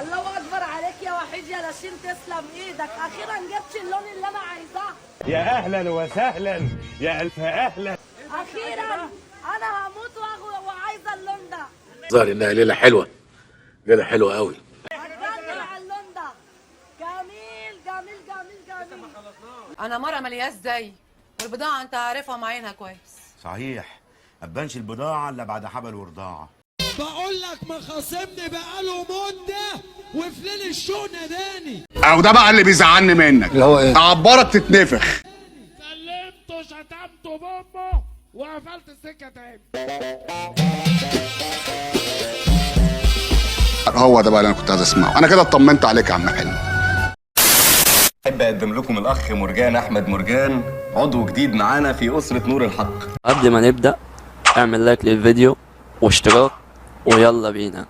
الله اكبر عليك يا وحيد يا لاشين، تسلم ايدك، اخيرا جبت اللون اللي انا عايزاه. يا اهلا وسهلا، يا الف اهلا. اخيرا انا هموت وعايزه اللون ده. ظهر انها ليلة حلوة، ليلة حلوة قوي. هتجنن على اللون ده، جميل جميل جميل جميل. انا مرة ملياش زي، والبضاعه انت عارفها ومعينها كويس. صحيح، ما تبانش البضاعة الا بعد حبل ورضاعه. بقول لك ما خاصمني بقاله مده وفي ليل الشوق ناداني. او ده بقى اللي بيزعلني منك، اللي هو ايه؟ عبارك تتنفخ. سلمته شتمته بامه وقفلت السكة تاني. هو ده بقى اللي انا كنت عايز اسمعه. انا كده اطمنت عليك يا عم حلمي. احب اقدم لكم الاخ مرجان احمد مرجان، عضو جديد معانا في اسره نور الحق. قبل ما نبدأ اعمل like للفيديو واشتراك ويلا بينا.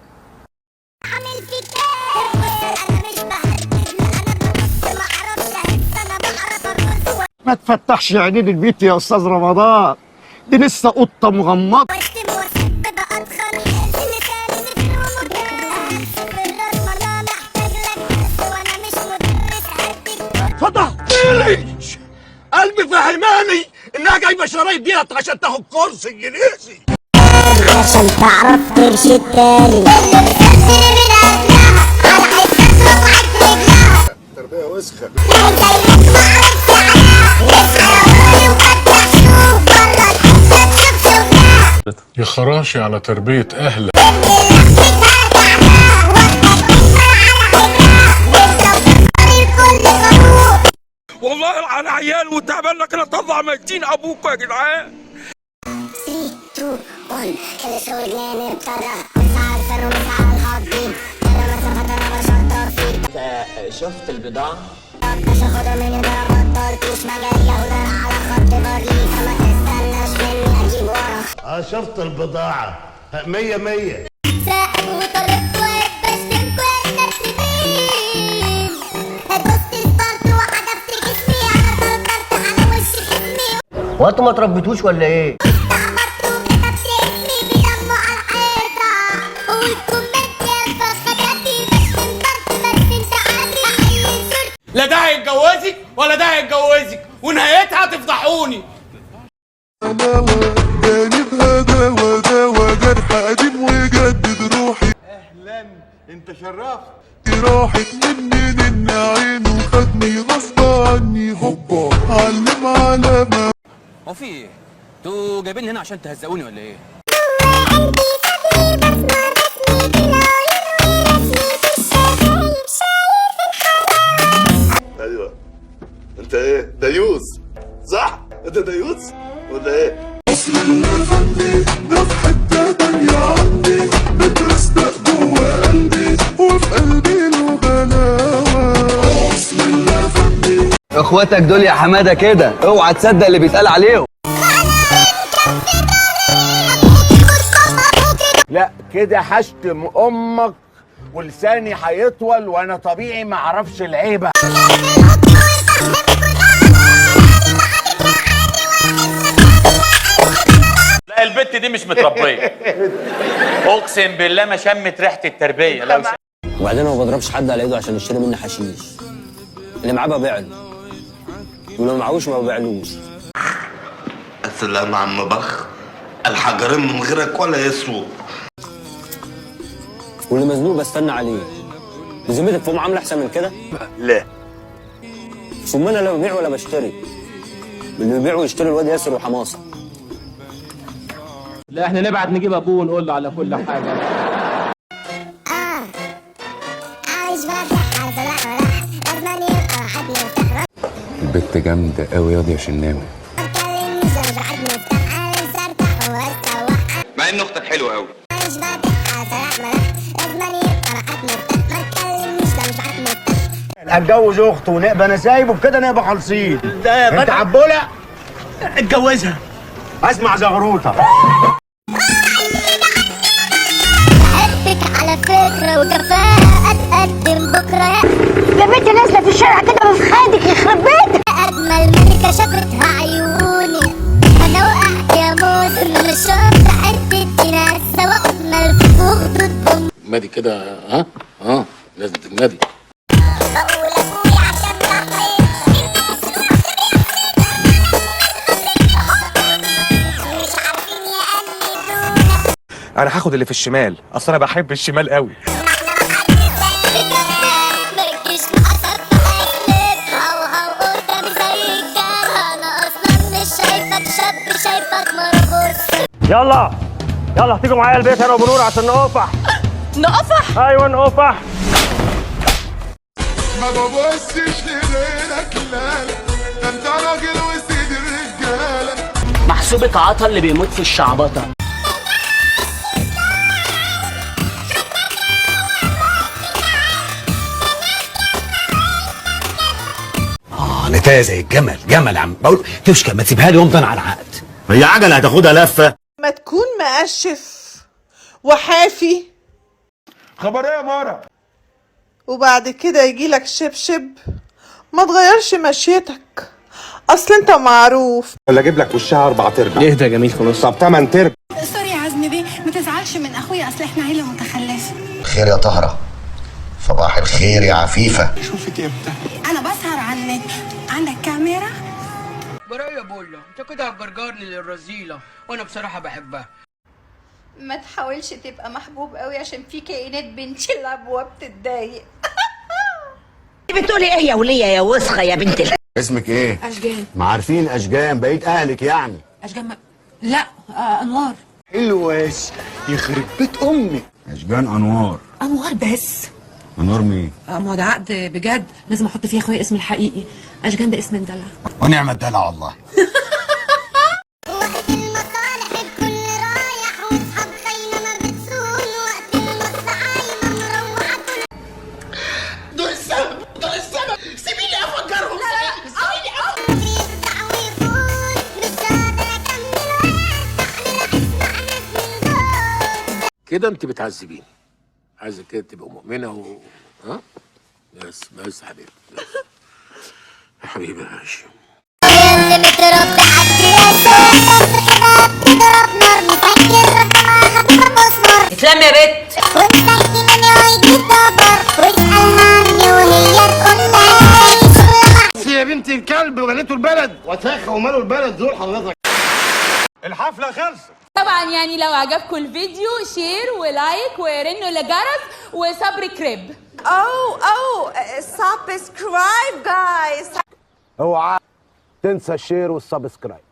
ما تفتحش عينين البيت يا استاذ رمضان، دي لسه قطة مغمضه. فضحتيلي قلبي، فهماني انها جايبه شرايط ديت عشان تاخد كورس انجليزي. عشان تعرف تمشي تاني. تربيه وسخة. يا خراشي على تربيه اهلك. والله على عيال وتعبان لكن اطلع ميتين ابوكوا يا جدعان. 3 2 1 كل شغلانة ابتدى مسعى الفن ومسعى الحاضرين. انا مسافة انا بشطر فيك. شفت البضاعة؟ مش هاخدها مني ده انا بطلتش مجال يهودا على خط بارلي، فما تستناش مني اجيب ورا. شفت البضاعة مية مية. سائق وطريق واقف بشتمكوا يا مترتبين. دوست ستارت وحدفت جسمي، انا طرطرت على وش خصمي. هو انتوا ما تربيتوش ولا ايه؟ استعبطت وكتبت اسمي بدمه على الحيطة. والكومنت يا فخدتي بشتم طرت بس انت عادي. احلل صورتي. لا ده هيتجوزك ولا ده هيتجوزك، ونهايتها هتفضحوني. دوا جرح قديم وجدد روحي. اهلا، انت شرفت. راحت مني نن عينه وخدني غصب عني. هوبا علم علامة. هو في ايه؟ انتوا جايبيني هنا عشان تهزقوني ولا ايه؟ قلبي سابني بسمة رسمي بالعيون ورسمي في الشفايف شايف الحلاوة. ايوه انت ايه؟ ديوس صح؟ انت ديوس ولا ايه؟ اصل الافندي ده في حتة تانية عندي، بترستق جوه قلبي وفي قلبي له غلاوه. اصل الافندي. اخواتك دول يا حمادة كده، اوعى تصدق اللي بيتقال عليهم. لا كده هشتم امك ولساني هيطول، وانا طبيعي ما اعرفش العيبه. لا البت دي مش متربيه، اقسم بالله ما شمت ريحه التربية. لو وبعدين ما بضربش حد على ايده عشان يشتري مني حشيش. اللي معاه ببيع له، ولو معهوش ما ببيعلوش. السلام عم بخ، الحجرين من غيرك ولا يسووا. واللي مزنوق بستنى عليه. بذمتك في معاملة احسن من كده؟ لا. ثم انا لا ببيع ولا بشتري. اللي بيبيع ويشتري الواد ياسر وحماسه. لا احنا نبعت نجيب ابوه ونقول له على كل حاجة. عايش بفتح على صلاح وراح لازم يبقى حد مرتاح. البت جامدة قوي ياض يا شناوي. ما تكلمنيش انا مش حد مرتاح، انا لسه ارتاح واستوح. مع ان اختك حلوة قوي. عايش بفتح على صلاح وراح لازم يبقى حد مرتاح. ما تكلمنيش انا مش حد مرتاح. اتجوز اخته ونبقى انا سايبه بكده نبقى خالصين. انت عبوله اتجوزها. اسمع زغروطه. بحبك على فكرة وكفاءة اتقدم بكرة. يا بنتي نازله في الشارع كده بفخادك يخرب بيتك. اجمل ملكة شافتها عيوني، انا وقعت يا موز من شفت حتة ناس سواء ملفوف وخدود. ما دي كده. ها ها. لازم تجمدي. بقول ابويا عشان ضحيت، مش عارفين يقلدونا. انا هاخد اللي في الشمال، اصل انا بحب الشمال قوي. ما تجيش حسب اقلب هو هو قدامي زي الجال، انا اصلا مش شايفك شاب، شايفك مربوط. يلا يلا هتيجوا معايا البيت انا وبنور عشان نقفح. نقفح؟ ايوه نقفح. ما ببصش لغيرك، لا ده انت راجل وسيد الرجالة. محسوبك عطا اللي بيموت في الشعبطه. نتاية زي الجمل، جمل عم بقول تشكى، ما تسيبها لي يوم على العقد. هي عجله هتاخدها لفه. ما تكون مقشف وحافي. خبر ايه يا مارا؟ وبعد كده يجيلك شبشب، ما تغيرش مشيتك، اصل انت معروف. ولا اجيب لك وشها 4 ارباع. اهدى يا جميل خلاص. طب 8 ارباع. sorry يا عزمي بيه، ما تزعلش من اخويا، اصل احنا عيله متخلفة. خير يا طهرة، صباح الخير يا عفيفة. شوفك امتى؟ انا بسهر على النت، عندك كاميرا؟ برايا يا بولا، انت كده هتجرجرني للرذيله، وانا بصراحة بحبها. ما تحاولش تبقى محبوب قوي عشان في كائنات بنت الابواب بتتضايق. بتقولي ايه يا وليه يا وسخة يا بنت اسمك ايه؟ اشجان. ما عارفين اشجان، بقيت اهلك يعني. اشجان ما... لا انوار. حلوش يخرب بيت امي. اشجان انوار. انوار بس. انوار مين؟ ما هو ده عقد بجد، لازم احط فيه اخويا اسم الحقيقي. اشجان ده اسم دلع. ونعم الدلع والله. وقت المصالح الكل رايح، واصحاب خاينه ما بتسون، وقت المصلحة مروحة كل. دول السبب، دول السبب، سيبيني افجرهم. لا لا بيخدع ويخون، مش قادر اكمل واستحمل اسمع ناس من دول. كده انت بتعذبيني. عايزك كده تبقى مؤمنة و ها؟ بس بس يا حبيبتي، بس يا حبيبي يا هاشم. اللي متربي عالدراسة كده بتضرب نار، مفكر رقمها مسمار. اتلم يا بت. وانت اهتمامي ويجيب دبر، واسألها عني وهي تقول لك. يا بنت الكلب وبنيته البلد وساخة، وماله البلد دول حضرتك. الحفلة خلصت. طبعا يعني لو عجبكم الفيديو share و like ورنوا الجرس و subscribe. او subscribe guys. اوعى تنسى ال share وال subscribe.